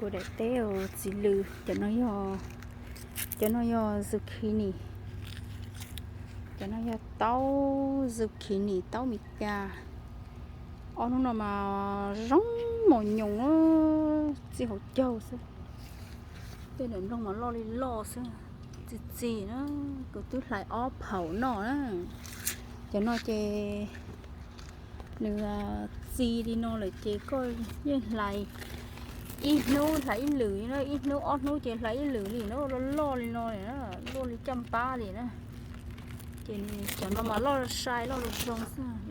Ua daim teb txiv lws, cov no yog, cov no yog zucchini, cov no yog taub zucchini, taub Meskas. Ob hnub no mas zoo mos nyoos, txij hauv caug xwb. Tej daim nplooj mas loj li loj xwb, txi txiv na, kuv twb hlais ob phaum noj na. Cov no ces nws txi li no lawm ces koj yeej hlais ib hnub hlais ib lwm, ib hnub ob hnub ces hlais ib lwm li na, loj loj li no, luaj li caj npab li na. Ces cov no mas loj sai loj zoo xwb.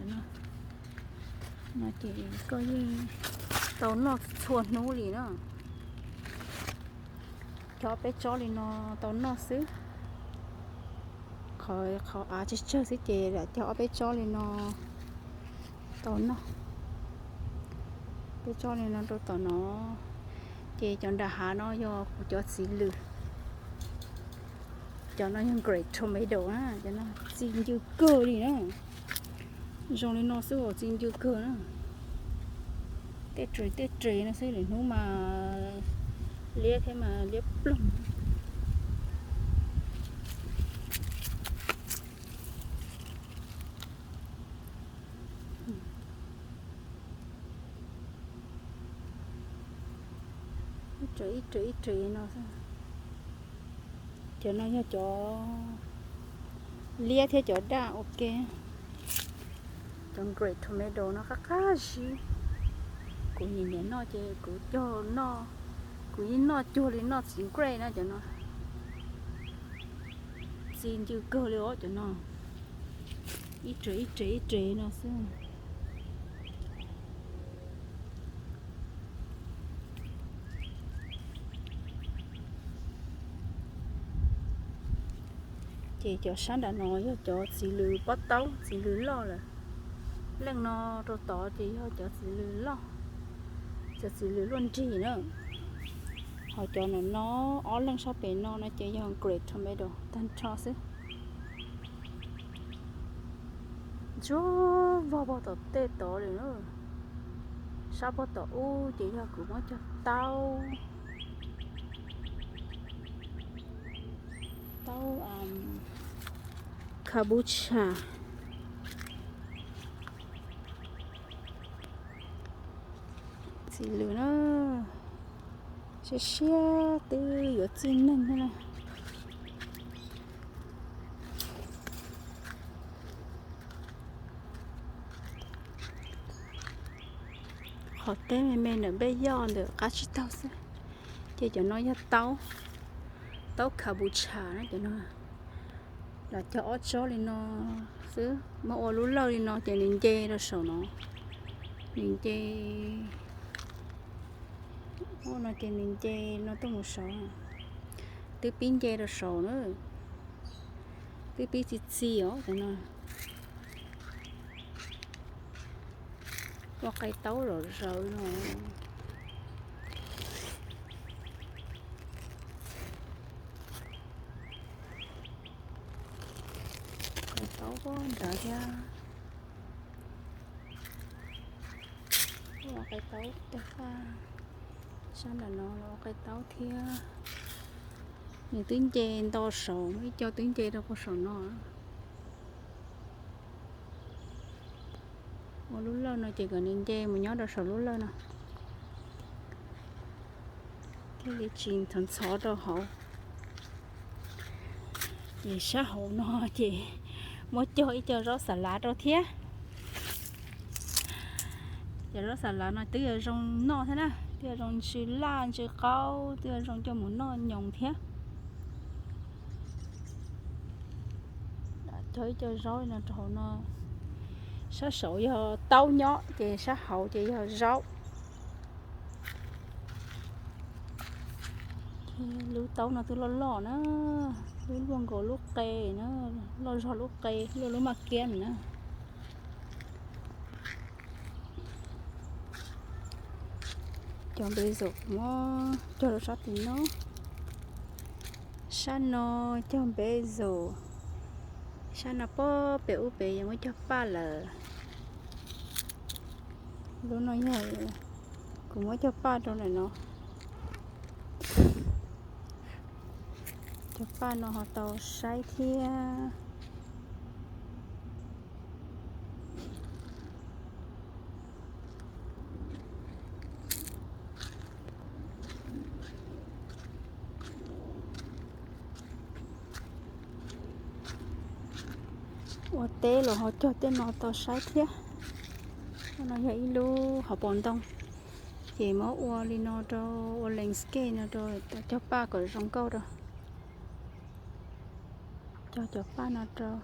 No ces koj yeej tau noj txhua hnub li na. Cog ob peb tsob li no tau noj xwb. Qhov, qhov av tsawg tsawg xwb ces lam cog ob peb tsob li no tau noj. Peb tsob li no rau tom no. Ces cov nram hav no yog kuv cov txiv lws. Cov no yog grape tomato na, cov no txi ncw kawg li na. Zoo li no xwb uas txi ncw kawg na. Tej res tej res no xwb, lwm hnub mas liab thiab mas liab ploog. Ib res ib res ib res no xwb. Cov no yog cov liab thiab cov daj ua ke. Cov grape tomato no qab qab zib. Kuv nyiam nyiam noj ces kuv cog noj, kuv yeej noj cuag li noj txiv grape na cov no. Txi ncw kawg li os cov no. Ib res ib res ib res no xwb. Ces cov sab nram no yog cov txiv lws pob taub, txiv lws loj lawm. Leej no rau tod ces yog cov txiv lws loj, cov txiv lws luaj nrig na. Ho cov no no, ob leej sab pem no no ces yog grape tomato tag nrho xwb. Ntsuag vog pog tom tej tod li na. Sab pog tom ub ces yog kuv muab cog taub, taub kombucha. Txiv lws na, siab siab twb yuav txij neeg thiab na. Qhov teb me me ntawm npej yoj ntawm qab tsib taug xwb. Ces cov no yog taub, taub kombucha na cov no. Lam cog ob tsob li no xwb, muab ua lub lawj li no ces nws nce rau saum no, nws nce, ua no ces nws nce no tuaj mus saud, twb pib nce rau saud na, twb pib txi txi os cov no. Ua qe taub zom zaws no. Qe taub nrad thiab. Ua qe taub tag faj. Sab nram no los ua qe taub thiab. Nws twb nce nto saud, ib co twb nce rau puag saum no. Ua lub lawj no ces kom nws nce mus nyob rau saum lub lawj no, thiaj li tsis ntxhov ntxhov rau hauv. Ces sab hauv no ces muab cog ib co zaub xas lav rau thiab. Cov zaub xas lav no twb yuav zoo noj thiab na, twb yuav zoo ntsw laj ntsw qaub, twb yuav zoo coj mus noj nyoos thiab. Cog ib co zaub no rau hauv no. Sab saud yog taub nyob ces sab hauv ces yog zaub. Lub taub no twb loj loj na, lub luaj nkaus lub qe na, loj zog lub qe, luaj lub maj kiab na. Cov npe zaum muab cog rau sab tim no. Sab no cog npe zaum, sab no pob pem ub pem yog muab cog paj lawm. Lub no yog kuv muab cog paj rau ntawm no. Cov paj no ho tau saib thiab. Ua teb los ho cog tej no tau saib thiab. No yog ib lub hauv paus ntoo, ces muab ua li no rau, ua landscape no rau, cog paj kom zoo nkauj rau. Cog cov paj no rau.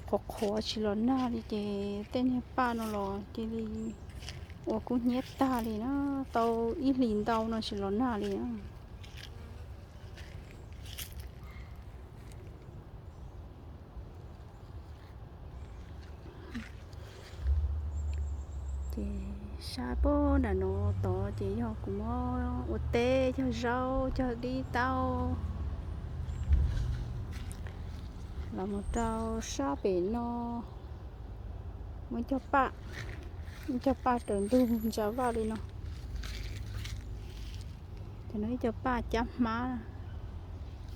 Qhuav qhuav tsis los nag li ces tej niag paj no los cia li ua kub hnyiab tag li na, tau ib hlis ntau no tsis los nag li na. Ces sab puag nram no tod ces yog kuv muab ua teb cog zaub cog dib taub. Los mus rau sab pem no muaj cog paj, cog paj raws ntug ntsa vaj li no. Cov no ib co paj cab hmab,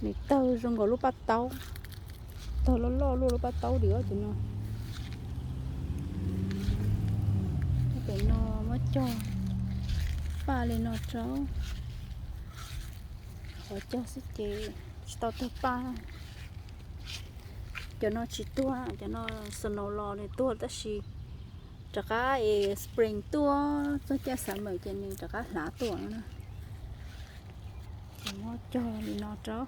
nws tawg zoo nkaus lub paj taub, tawg loj loj luaj lub paj taub diam cov no. Pem no muab cog paj li no rau, qhuav cog xwb ces tsis tau tawg paj. Cov no tsis tuag, cov no snow los nws tuag tab sis rov qab es spring tuaj txog caij summer ces nws rov qab hlav tuaj na. Ces muab cog li no rau.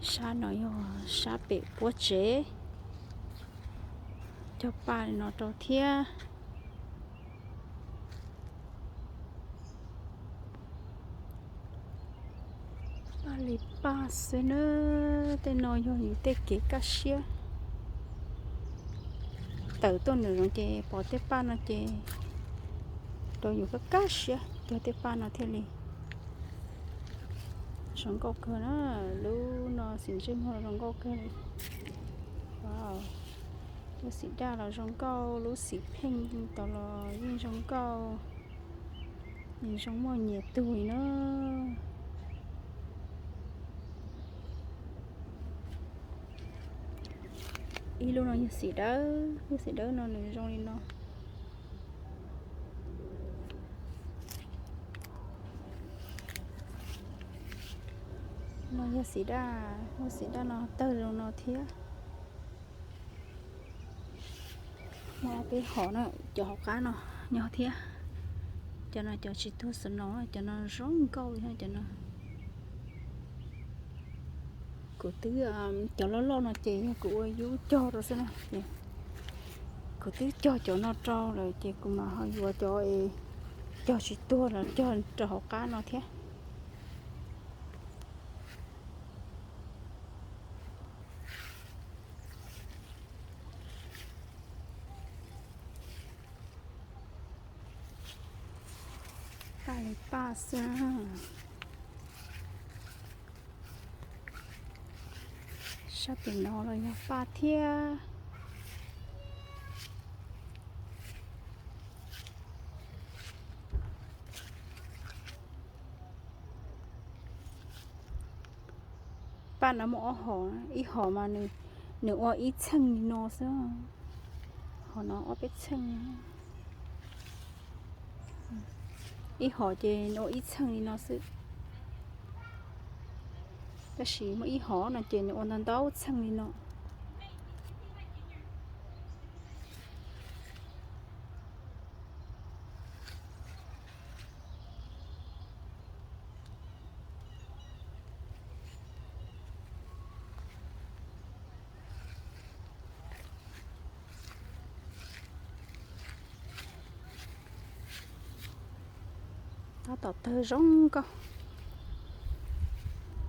Sab no yog sab pem puab tsev, cog paj li no rau thiab. Paj li paj xwb na, tej no yog yus tej kev kaj siab. Tawm tuaj nram zoov ces pom tej paj no ces rau yus kaj kaj siab, cog tej paj no thiaj li zoo nkauj kawg na. Lub no xim ntsej muag zoo nkauj kawg li. Lub xim daj los zoo nkauj, lub xim pheej tod los yeej zoo nkauj, yeej zoo muaj nyias tug li na. Ib lub no yog xim dawb, lub xim dawb no nws zoo li no. No yog xim daj, lub xim daj no tawg zoo no thiab. Muaj ob peb hom na, cov hauv qab no nyob thiab. Cov no cov tsis tuag snow, cov no zoo nkauj li cov no. Kuv twb, cov loj loj no ces yog kuv ua yub cog rau xwb na. Kuv twb cog cov no rau lawm ces kuv mam ho yuav cov es cog tsis tuag los cog rau hauv qab no thiab. Paj li paj xwb. Sab pem no los yog paj thiab. Paj no muaj ob hom, ib hom mas nws ua ib txheej li no xwb, hom no ob peb txheej. Ib hom ces nws ua ib txheej li no xwb, tab sis muaj ib hom no ces nws ua ntau ntau txheej li no. Tab tom tawg zoo nkauj.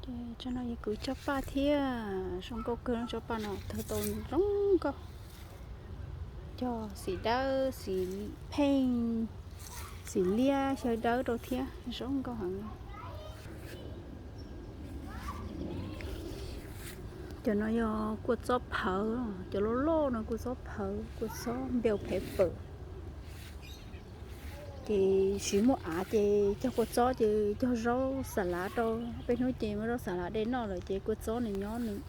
Ces tso no yog kuv cog paj thiab, zoo nkauj kawg, cog paj no tawg tau zoo nkauj. Cog xim dawb, xim pheej, xim liab xyaw dawb rau thiab, zoo nkauj heev. Cov no yog kua txob phawv, cov loj loj no kua txob phawv, kua txob bell pepper. Ces tsis muaj av ces cog kua txob ces cog zaub xas lav rau. Peb hnub ces muab zaub xas lav de noj lawm ces kua txob nws nyob nws.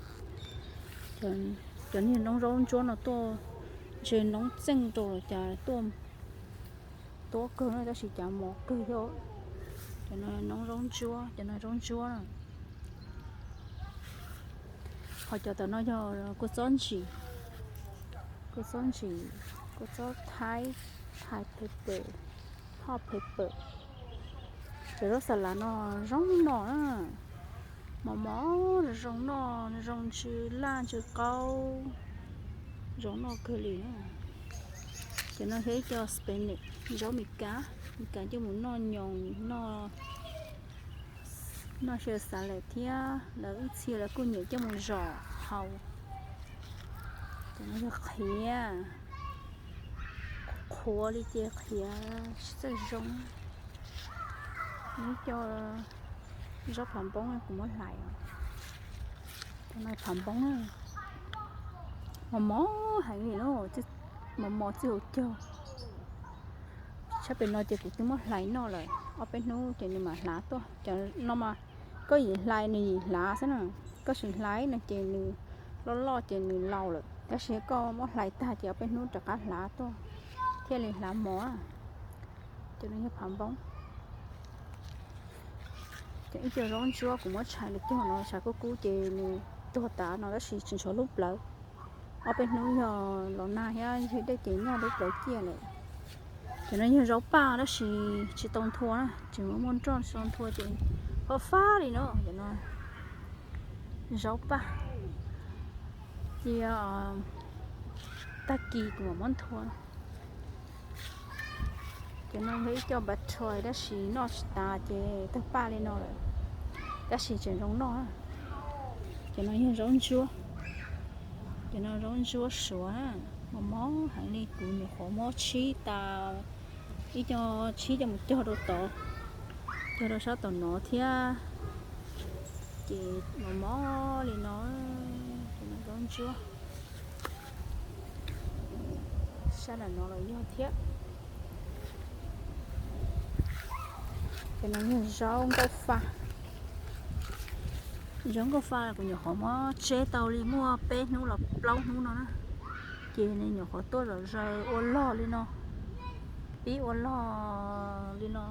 Cov niag noob zaub ntsuab no tuaj, ntshe noob txeej rau los cas tuaj tuab kawg na, tab sis cas mos kawg thiab. Cov no noob zaub ntsuab, cov no zaub ntsuab na. Ho cov tom no yog kua txob ntsim, kua txob ntsim, kua txob thaib, Thai pepper, hot pepper. Cov zaub xas lav no zoo noj na, mos mos zoo noj, zoo ntsw laj ntsw qaub, zoo noj kawg li na. Cov no yog ib co spinach, zaub Mes Kas, Mes Kas coj mus noj nyoos, noj xyaw xav lawm thiab lawv ib txhia lawv kuj nyiam coj mus zom haus. Cov no yog qhiav, qhuav li ces qhiav tsis txawj zoo. Neb coj zaub phav npoob kuv muab hlais os. Cov no phav npoob na, mos mos heev li na, mos mos txij hauv caug. Tshab pem no ces kuv twb muab hlais noj lawm ob peb hnub ces nws mam hlav tuaj. Cov no mas koj yim hlais nws yim hlav xwb na, koj tsis hlais no ces nws loj loj ces nws laus lawm, tab sis koj muab hlais tag ces ob peb hnub rov qab hlav tuaj thiaj li hlav mos. Cov no yog phav npoob. Cov ib co zaub ntsuab kuv muab tshais los cog no tshav kub kub ces nws tuag tas no tab sis tsis ntshov lub plawv. Ob peb hnub yog los nag thiab ywg dej ces nyoj lub plawv ciaj lawm. Cov no yog zaub paj tab sis tsis tau nthua na, tseem muaj nroj tsis tau nthua ces fab fab li no. Cov no zaub paj, cia tag kis kuv mam muab nthua. Cov no yog ib co npav rhoi tab sis noj tsis tas ces tawg paj li no lawm, tab sis tseem zoo noj. Cov no yog zaub ntsuab, cov no zaub ntsuab suav, mos mos heev li, kuv nyuam qhuav muab tshib tas ib co, tshib coj mus cog rau tod, cog rau sab tom no thiab, ces mos mos li no. Cov no zaub ntsuab, sab nram no los yog thiab. Cov no yog zaub nkauj fa. Zaub nkauj fa kuv nyuam qhuav muab tseb tau li muaj peb hnub los plaub hnub no na, ces nws nyuam qhuav tuaj zom zaws ua log li no, pib ua log li no,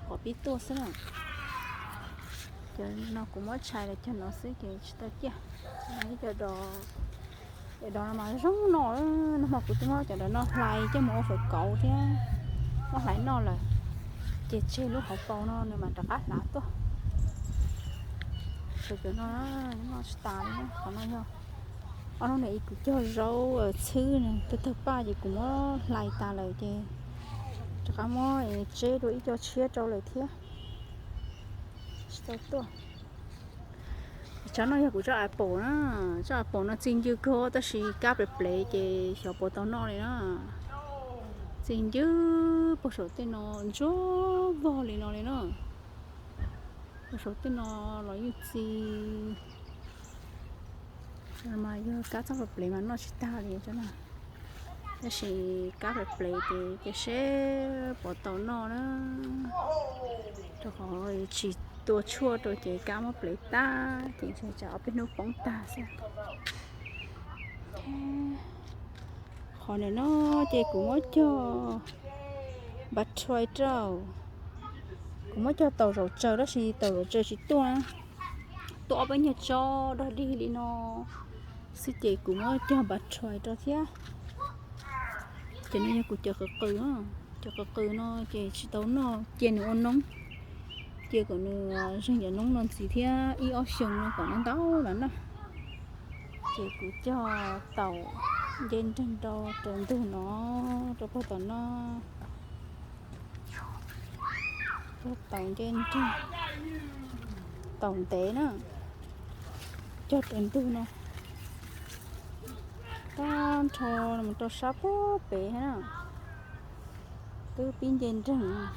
qhuav pib tuaj xwb na. Cov no kuv muab tshais los cog no xwb ces tsis tau ciaj. Cov dos, cov dos no mas zoo no, nag hmo kuv twb muab cov dos no hlais coj mus ua fawm kauv thiab, muab hlais noj lawm, ces tseg lub hauv paus no nws mam rov qab hlav tuaj. Cov no noj tsis tas li, qhov no yog ob hnub no kuv cog zaub txhwb, tawg tawg paj ces kuv muab hlais tas lawm ces rov qab muab tseb dua ib co tshiab rau lawm thiab. Tsis tau tuaj. Tsob no yog kuv tsob apple na, tsob apple no txi ncw kawg tab sis kab plev plev ces xyov puas tau noj li na. Txi ncw puag saum tej no ntsuab vog li no li na. Puag saum tej no los yeej txi. Mas yog kab txob plev plev mas noj tsis tag li tsob no. Tab sis kab plev plev ces cia seb puas tau noj na. Rau qhov tsis tua tshuaj rau ces kab muab plev tag ces ntshe tsam ob peb hnub poob tag xwb. Qhov ntawm no ces kuv muab cog npav rhoi rau, kuv muab cog taus zaum tsaws tab sis taus zaum tsaws tsis tuaj na, tuaj ob peb nyuag tsob dog dig li no xwb ces kuv muab cog npav rhoi rau thiab. Ces no yog kuv cov qws qws, cov qws qws no ces tsis tau noj, cia nws ua noob, cia kom nws zeeg cov noob no ntxiv thiab ib ob xyoos no kom noj ntau los noj. Ces kuv cog taus nce nreeg rau raws ntug no, rau puag tom no. Cog taus nce nreeg, taus ntev na, cog raws ntug no. Tag nrho mus rau sab puag pem na, twb pib nce nreeg,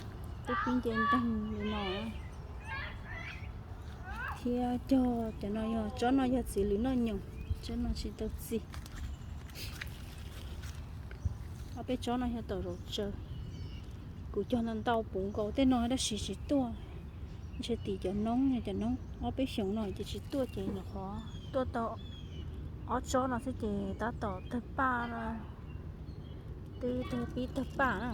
twb pib nce nreeg li no. Thiab cog cov no yog, tsob no yog txiv lws noj nyoos, tsob no tsis tau txi. Ob peb tsob no yog tom zaum tsaws. Kuv cog ntau ntau puv nkaus tej no tab sis tsis tuaj. Ntshe tim cov noob, cov noob ob peb xyoos no ces tsis tuaj ces nyuam qhuav tuaj tau ob tsob no xwb ces tab tom tawg paj, twb tawg pib tawg paj na.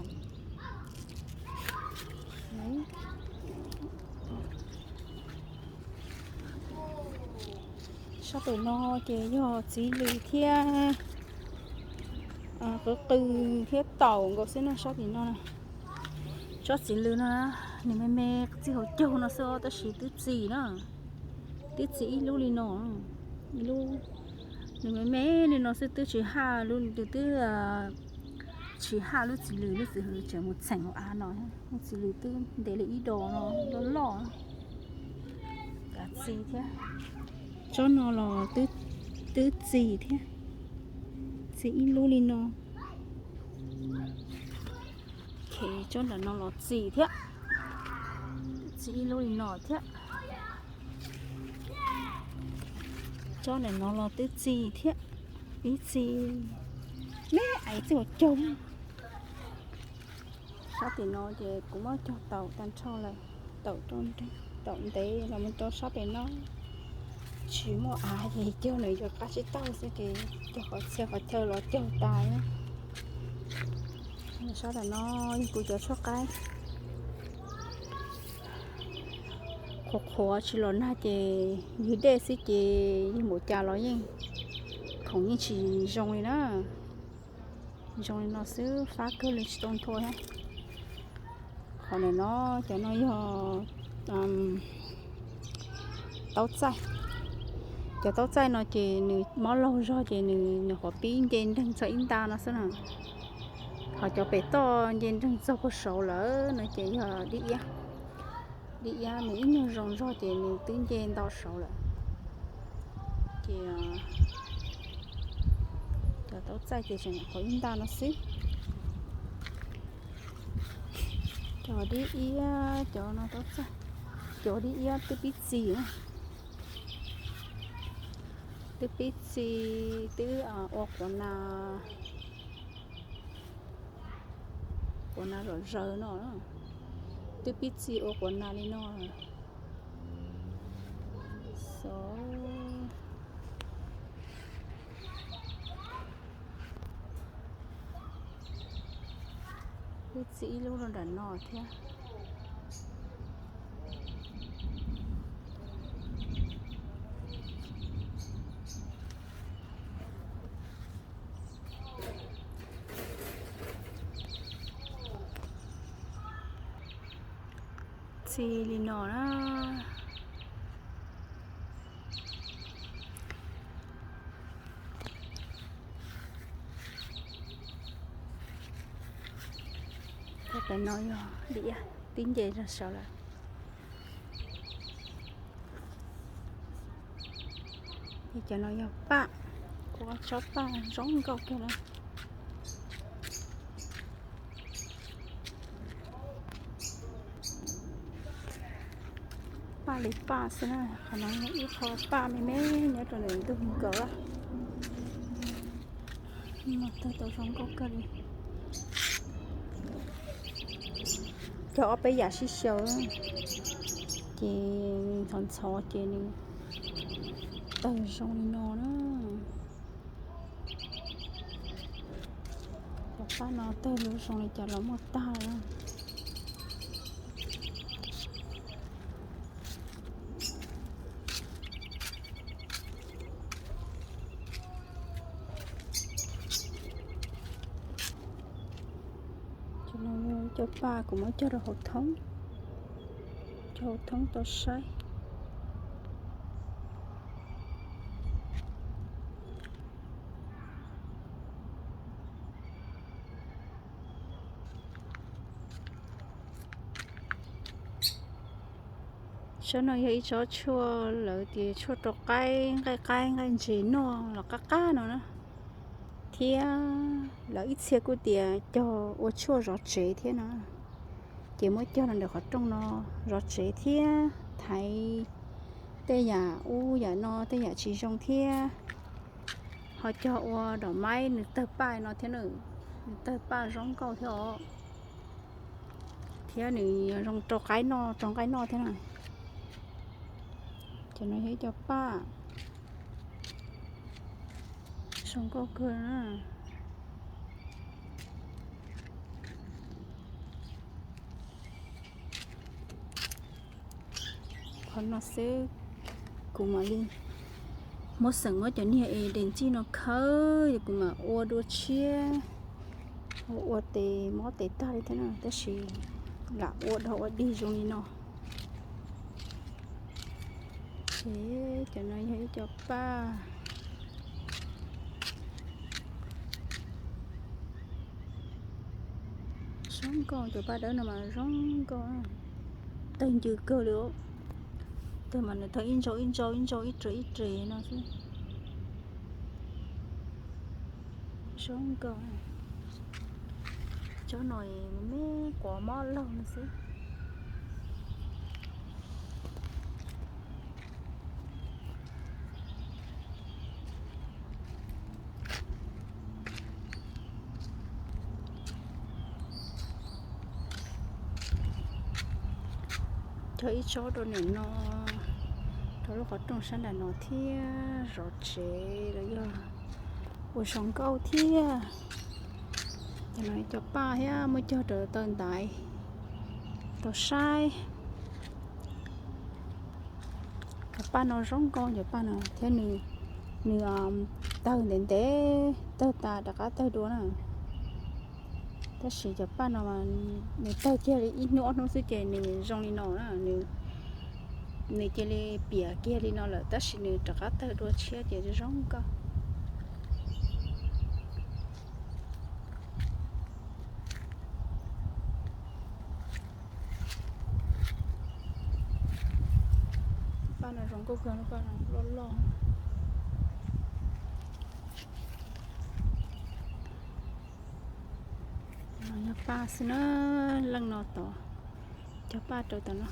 Sab pem no ces yog txiv lws thiab qw qw thiab taum nkaus xwb na sab tim no. Tsob txiv lws no nws me me txij hauv caug no xwb tab sis twb txi na, twb txi ib lub li no, ib lub, nws me me li no xwb twb tsis haj lub, twb tsis haj lub txiv lws, lub txiv lws tseem mus txheem hauv av no, lub txiv lws twb ntev li ib dos no loj loj. Kav txi thiab. Tsob no los twb txi thiab, txi ib lub li no. Tsob ntawm no los txi thiab, txi ib lub li no thiab. Tsob ntawm no los twb txi thiab, ib txi me ais txij hauv caug. Sab tim no ces kuv muab cog taum tag nrho lawm, taum rau nreeg, taum ntev los mus rau sab pem no. Tsis muaj av ces cog nws yuav qab tsib taug xwb ces cog qhov txhia qhov chaw los cog tas. Sab tim no yog kuv cov tshuaj qaib, qhuav qhuav tsis los nag ces ywg dej xwb ces ywg npaum cas los yeej khoom yeej tsis zoo li na. Zoo li no xwb fab kawg li tsis tau nthua thiab. Qhov ntawm no, cov no yog taub txaij. Cov taub txaij no ces nws mob laug zog ces nws nyuam qhuav pib nce nreeg txog ib nta no xwb na. Ho cov pem toj nce nreeg txog puag saud lawm no ces yog dib iab. Dib iab nws ib nyuag zoo zog ces nws twb nce nto saud lawm. Ces cov taub txaij ces tseem nyuam qhuav ib nta no xwb. Cov dib iab, cov no taub txaij, cov dib iab twb pib txi, twb pib txi, twb ua quav na, quav na zom zaws no, twb pib txi ua quav na li no. Twb txi ib lub rau nram no thiab. Txi li no na. Cov no yog dib iab twb nce rau saud lawm. Cov no yog paj, kuv tsob paj zoo nkauj kawg na. Paj li paj xwb na, qhov no ib qho paj me me nyob rau ntawm ntug nkaus lawm. Tawg tau zoo nkauj kawg li. Cog ob peb yam sib xyaw, ces nws ntxhov ntxhov ces nws tawg zoo li no na. Cov paj no tawg zoo li cas los muaj tag. Cov paj kuv muab cog rau hauv thoob, cog hauv thoob tau saib. Tsob no yog ib tsob tshuaj lawv tias tshuaj rau qaib, nqaij qaib nqaij ntses noj los qab qab no na. Thiab lawv ib txhia kuj tias cog ua tshuaj zov tsev thiab no. Ces muab cog los ntawm qhov rooj no zov tsev thiab thaiv Tej yam ub yam no tej yam tsis zoo thiab. Ho cog ua dom maib nws tawg paj no thiab na, nws tawg paj zoo nkauj thiab os. Thiab nws zoo rau qaib noj, rau nqaij noj thiab na. Cov no yog ib co paj zoo nkauj kawg na. Qhov no xwb kuv mam li muab xeem muab cov niag es des ntsij no khawb, kuv mam ua dua tshiab, ua ua tes mob tes tag li thiab na, tab sis lam ua dog ua dig zoo li no. Ces cov no yog ib co paj zoo nkauj, cov paj dawb no mas zoo nkauj, tawg ncw kawg li. Tawg mas nws tawg ib ntsau ib ntsau ib ntsau ib res ib res no xwb. Zoo nkauj. Tsob no me me quav mob laug no xwb. Cog ib tsob rau niam no, rau lub qhov rooj sab nram no thiab zov tsev los yog ua zoo nkauj thiab. Cov no cov paj thiab muab cog rau tau ntaiv tau saib. Cov paj no zoo nkauj cov paj no thiab nws, nws tawg ntev ntev, tawg tas rov qab tawg dua na. Tab sis cov paj no nws tawg kiag li ib hnub ob hnub xwb ces nws zoo li no na, nws cia li piam kiag li no lawm tab sis nws rov qab tawg dua tshiab ces zoo nkauj. Paj no zoo nkauj kawg, paj no loj loj. No yog paj xwb na, leej no tod, cog paj rau tom no.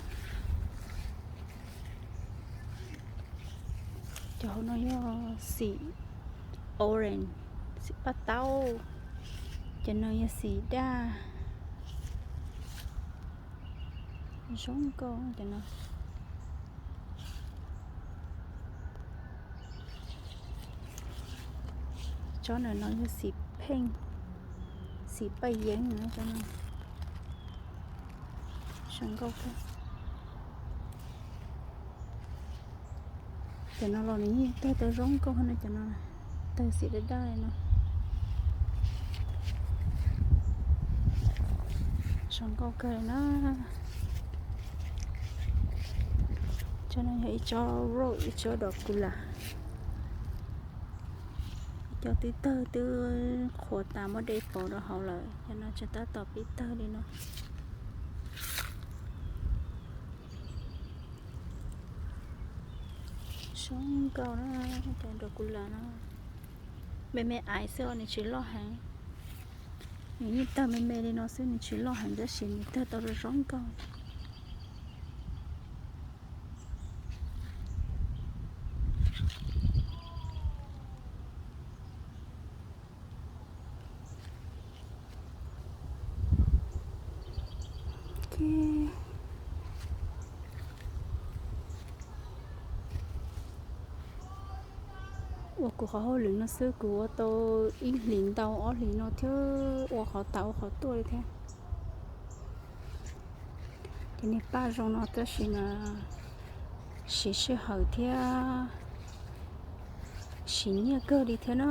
Cov hauv no yog xim orange, xim paj taub. Cov no yog xim daj, zoo nkauj cov no. Tsob ntawm no yog xim pheej, xim paj yeeb no, zoo nkauj kawg. Cov no los nws yeej tawg tau zoo nkauj no, cov no tawg xim daj daj li no. Zoo nkauj kawg li na. Tsob no yog ib tsob rose, ib tsob Dracula. Ib co twb tawg twb qhuav tas muab de pov rau hauv lawm, cov no tseem tab tom pib tawg li no. Zoo nkauj na, cov Dracula no me me aiv xwb os, nws tsis loj heev. Nws yeej tawg me me li no xwb, nws tsis loj heev tab sis nws tawg tau zoo zoo nkauj. Ua kuv qhov hauj lwm no xwb kuv ua tau ib hlis ntau ob hlis no thiab, ua qhov tas ua qhov tuaj li thiab. Ces niag paj zoo no tab sis mas siv sij hawm thiab siv nyiaj kawg li thiab na.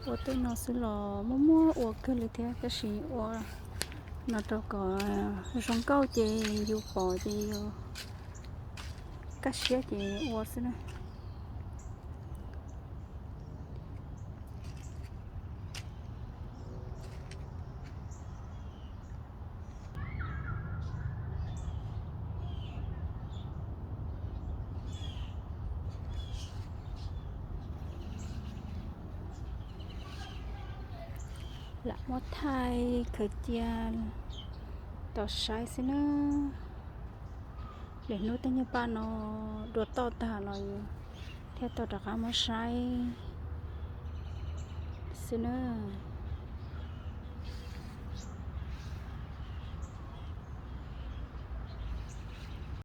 Ua tej no xwb los muaj muaj ua kawg li thiab, tab sis ua no rau kom zoo nkauj ces yus pom ces yus kaj siab ces ua xwb na. Lam muab thaij khaws cia tos saib xwb na. Lwm hnub tej nyuag paj no dua toj tag los yus thiaj tau rov qab muab saib xwb nawb.